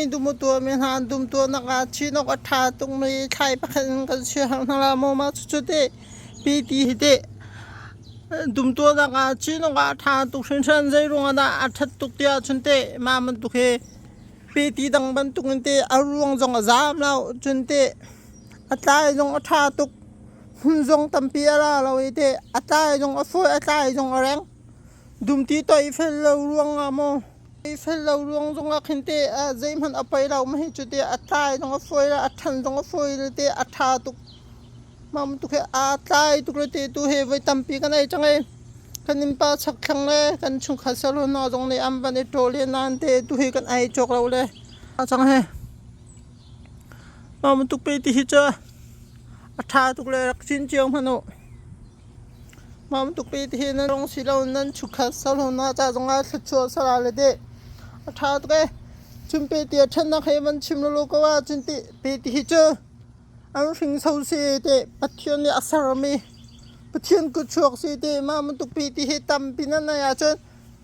mi dum a tuahmi hna an dum tuahnak ah chin awk a ṭha tukmi thlai pakhat in kan si hna la maw mah cucu teh piti hi teh dum tuahnak ah chin awk ah a ṭha tuk hringhran. Zei ruangah dah a ṭhat tuk ti ahcun teh mah bantuk hi piti dang bantukin teh a ruang zong a zaam lo, cun teh a tlai zong a ṭha tuk, hmun zong tampi a ra lo i teh a tlai zong a fawi, a tlai zong a reng. Dumti toi fel lo ruangah maw fel lo ruang zongah khin te zeihmanh a poi lo ma hi cu te a tlai zong a fawi le a ṭhan zong a fawi le te a ṭha tuk. Mah tuk he aa tlai tuk le te tu he voi tampi kan ei cang ei. Kan innpa chakthlang le kan chungkhat salu hna zong nih an van i ṭawl i nain te tu hi kan ei cawk lo le a cang he. Mah tuk pe ti hi cu a ṭha tuk le rak cin cio hmanh u. Mah tuk pe ti hi nan rong si lo nan chukhat salo na ca zongah thluachuah sala le deh a ṭha tuk e. Cun pe ti a ṭhatnak he van chim lolo ko ah cun ti pe ti hi cu an hringso si te Pathian nih a sermi Pathian kutchuak si te mah bantuk pe ti hi tampi nan nei ahcun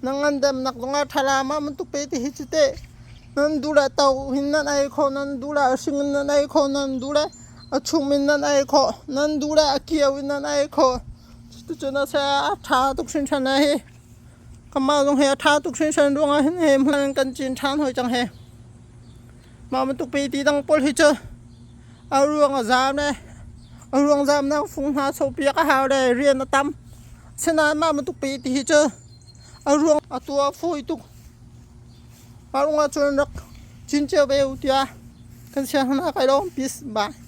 na ngandamnak zongah ṭha la. Mah bantuk pe ti hi cu teh nan duh le to hin nan ei khawh, nan duh le a hring in nan ei khawh, nan duh le a chum in nan ei khawh, nan duh le a kio in nan ei khawh. Cuticun a si, a ṭha tuk hringhran le hi kanmah zong hi a ṭha tuk hringhran ruangah hin he hman kan cin ṭhan hoi cang he. Mah bantuk pe ti dang pawl hi cu a ruang a zaam le a ruang zaamnak fung hna sopiak a hau le rian a tam. Asinain mah bantuk pe ti hi cu a ruang a tuah fawi tuk. Mah ruangah cun rak cin cio ve u tiah kan siang hna kai lawm. Peace. Bye.